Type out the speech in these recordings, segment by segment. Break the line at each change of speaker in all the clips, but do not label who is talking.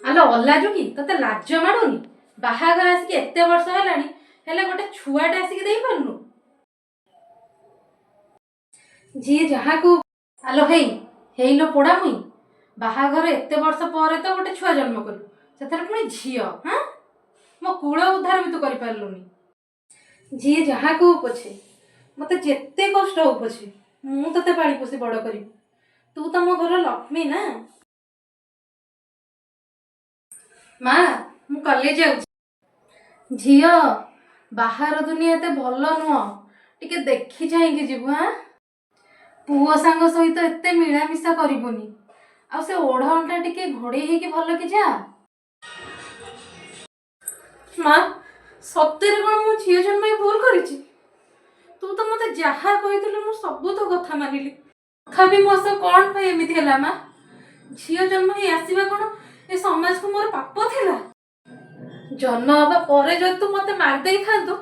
ଆଲୋ ଅଲାଜୁ କି, ତତେ ଲାଜ ମାଡୁନି? ବାହାଘର ଆସିକି ଏତେ ବର୍ଷ ହେଲାଣି, ହେଲେ ଗୋଟେ ଛୁଆଟେ ଆସିକି ଦେଇପାରୁନୁ? ଯିଏ ଯାହାକୁ ଆଲୋ ହେଇ ହେଇଲୋ ପୋଡା ମୁଇଁ, ବାହାଘର ଏତେ ବର୍ଷ ପରେ ତ ଗୋଟେ ଛୁଆ ଜନ୍ମ କଲୁ, ସେଥିରେ ପୁଣି ଝିଅ। ହଁ, ମୋ କୂଳ ଉଦ୍ଧାର ବି ତୁ କରିପାରିଲୁନି। ଯିଏ ଯାହାକୁ ପଛେ, ମତେ ଯେତେ କଷ୍ଟ ହଉ ପଛେ, ମୁଁ ତତେ ପାଳି ପୋଷି ବଡ କରିବି। ତୁ ତ ମୋ ଘର ଲକ୍ଷ୍ମୀ ନା। ମା, ମୁଁ କଲେଜ ଯାଉଛି। ଝିଅ, ବାହାର ଦୁନିଆ ଏତେ ଭଲ ନୁହଁ, ଟିକେ ଦେଖି ଚାହିଁକି ଯିବୁ। ଆଁ, ପୁଅ ସାଙ୍ଗ ସହିତ ଏତେ ମିଳାମିଶା କରିବୁନି, ଆଉ ସେ ଓଢ଼ଣଟା ଟିକେ ଘୋଡ଼େଇ ହେଇକି ଭଲ କି ଯା। ମା, ସତରେ କ'ଣ ମୁଁ ଝିଅ ଜନ୍ମ ହେଇ ଭୁଲ କରିଛି? ତୁ ତ ମତେ ଯାହା କହିଥିଲୁ, ମୁଁ ସବୁ ତୋ କଥା ମାନିଲି। ତଥାପି ମୋ ସହ କ'ଣ ପାଇଁ ଏମିତି ହେଲା ମା? ଝିଅ ଜନ୍ମ ହେଇ ଆସିବା କ'ଣ ଏ ସମାଜକୁ ମୋର ପାପ ଥିଲା? ଜନ୍ମ ହବା ପରେ ଯଦି ତୁ ମତେ ମାରି ଦେଇଥାନ୍ତୁ,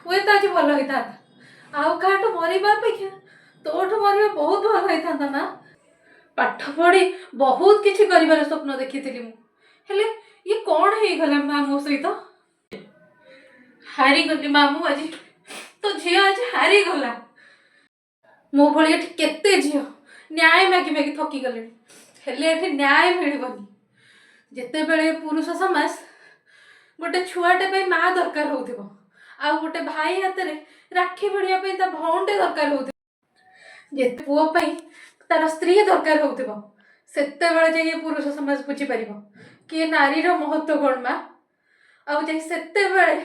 ହୁଏତ ଆଜି ଭଲ ହେଇଥାନ୍ତା। ଆଉ କାହାଠୁ ମରିବା ଅପେକ୍ଷା ତୋଠୁ ମରିବା ବହୁତ ଭଲ ହେଇଥାନ୍ତା ମା। ପାଠ ପଢି ବହୁତ କିଛି କରିବାର ସ୍ୱପ୍ନ ଦେଖିଥିଲି ମୁଁ, ହେଲେ ଇଏ କ'ଣ ହେଇଗଲା ମା ମୋ ସହିତ? ହାରିଗଲି ମା ମୁଁ ଆଜି, ତୋ ଝିଅ ଆଜି ହାରିଗଲା। ମୋ ଭଳି ଏଠି କେତେ ଝିଅ ନ୍ୟାୟ ମାଗି ମାଗି ଥକି ଗଲେଣି, ହେଲେ ଏଠି ନ୍ୟାୟ ମିଳିବନି। ଯେତେବେଳେ ପୁରୁଷ ସମାଜ ଗୋଟେ ଛୁଆଟେ ପାଇଁ ମା ଦରକାର ହଉଥିବ, ଆଉ ଗୋଟେ ଭାଇ ହାତରେ ରାକ୍ଷୀ ଭିଡ଼ିବା ପାଇଁ ତା ଭଉଣୀଟେ ଦରକାର ହଉଥିବ, ଯେତେ ପୁଅ ପାଇଁ ତାର ସ୍ତ୍ରୀ ଦରକାର ହଉଥିବ, ସେତେବେଳେ ଯାଇ ଏ ପୁରୁଷ ସମାଜ ବୁଝିପାରିବ କି ଏ ନାରୀର ମହତ୍ଵ କ'ଣ ମା। ଆଉ ଯାଇ ସେତେବେଳେ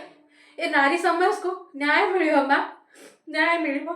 ଏ ନାରୀ ସମାଜକୁ ନ୍ୟାୟ ମିଳିବ ମା, ନ୍ୟାୟ ମିଳିବ।